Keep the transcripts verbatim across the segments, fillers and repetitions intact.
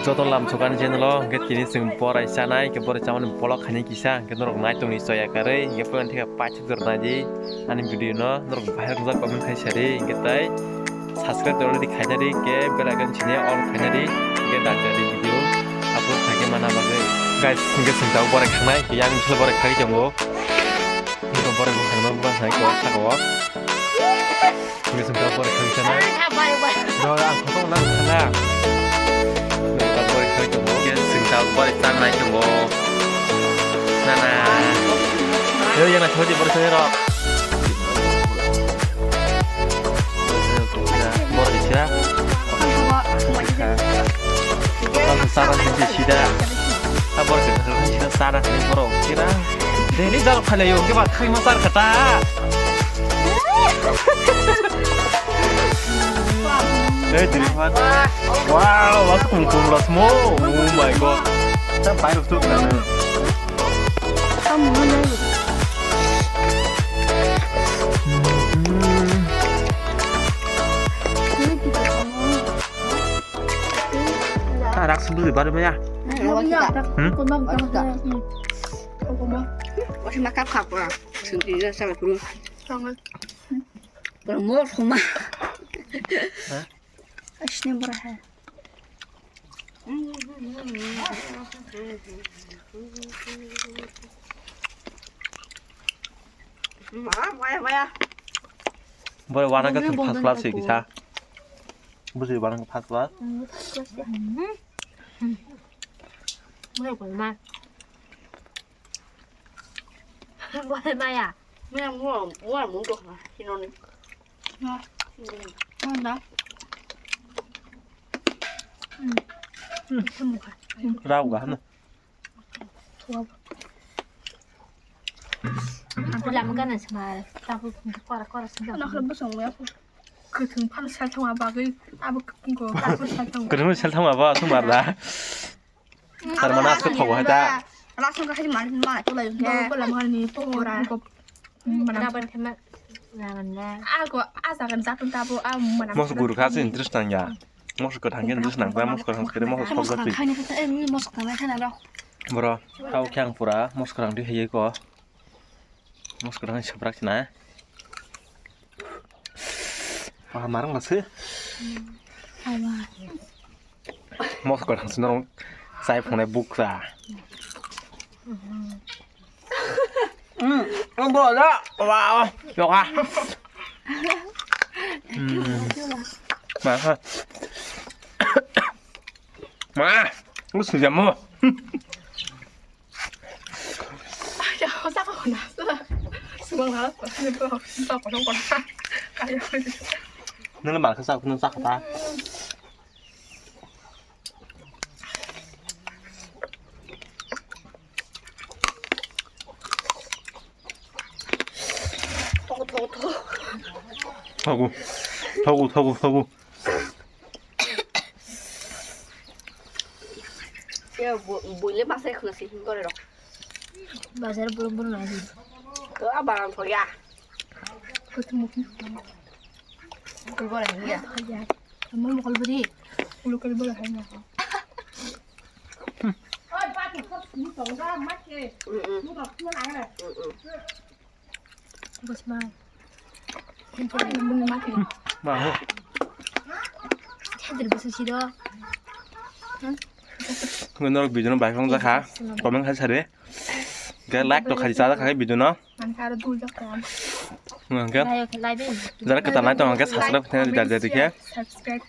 Joto lam sokani channel o hwnkhe tini chwng borai chanai, hwnkhe borai chamani vlog khainai kisa, hwnkhe norok nai tongni choya karwi, hwnkhe poyan thika paithak jora naidi ani video no, norok bahai wngjak comment khai sadi, hwnkhe tai subscribe already khainadi, hwnkhe bell icon sini all khainadi, hwnkhe dal dal video upload khaikhe mana bagwi. Guys, hwnkhe chwng tabuk borai khanai, yang misal borai khagwi tongo. Hwnkhe borai bwkhakno bwkha khaikhe o saka o. Hwnkhe chwng tabuk borai khagwi sanai. Bai, bai. Rw, ang photo nang thangna. Hwnkhe borai khagwi tongo. Hwnkhe chwng tabuk borai chanai tongo. Nana. Hei, yang na chodi borai sanai rok. Borai sira. Ang sara sida. Abor sida sida sara sida borok sira. Deni jalo phale yo ke ba khai ma sar kata. Hey, dili phat. Wow, was kum kum ras mo. Oh my God. Ta pai ruk tu na. Ah, rak sunduri baru maya. Hmm? Wasi makan khak pura. Sunduri rasa pura. Pura mo soma. Hah? Asli murah. Maya, maya. Boy, wana ka first class sih kita. Busi wana ka first class. Maya, maya. Maya, maya. Maya, maya, maya, maya. Rau ga na. Lam gana sma, tabu kora kora sma. Nak lebih sama ya. Kutung pan sel thong abagwi, abu kutung ko, abu sel thong. Kutung sel thong abo sumar da. Tar mana asko thogo hai ta. Lasong ka hai mari ma to lai ke. Ko lam ni pokora. Mana ban thema. Mana. Ako asa kan jatun tabo a mana. Mos guru ka se interest nang ya. Mos ko thang ke interest nang ba mos ko thang kere mos ko thang jati. Khani kata e mi mos ko thang khana ro. Bro, kau khyang pura mos ko thang di hai ko. Mos ko thang sabrak sina. Wah, marang masih. Mos ko thang sina rong sai phone bukra. Hmm, ang bola. Wow, yoga. Hmm. Ma, ha. Ma, lu sejam mo. Ay, ya, saka ko na. Semang na, ko ni ko, ko ko ko. Ayo. Nang le mal ka sa, nang sa ka ta. Thogo, thogo, thogo. Thogo, thogo, thogo, thogo. Ya, bo-, boile masai khuna si him gore rok. Bazar bulu bulu na di. Ko abaran thoya. Ko tu mukni. Ko gore ya. Ya. Amo mokol buri. Ulu kali bulu hai na. Oi, pati khop sini tong da, mat ke. Mm, mm. Mu rok sini lang re. Mm, mm. Bosma. Bini mat ke. Ma ho. Hadir bosu sido. Ngon norok video no bai phong jakha. Comment khai sare. Ge like to khai cha jakha video no. Hwnkhe jara kwtal nai tong hwnkhe subscribe khe ri da, da, dikhe. Subscribe.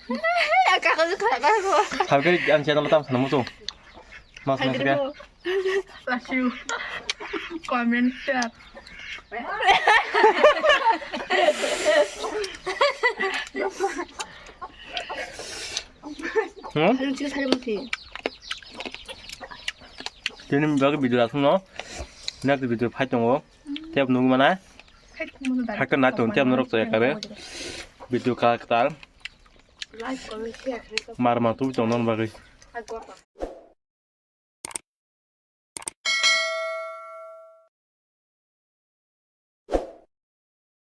Hwnkhe ang channel tam sana muchung. Mas mas khe. Like, comment, share. Hmm? Tini bagwi video aswkno. Next video phai tongo. Tep nugwi manai. Hakhe nai tong tep norok chaya kare. Video ka kwtal. Mar ma tubi tong non bagwi.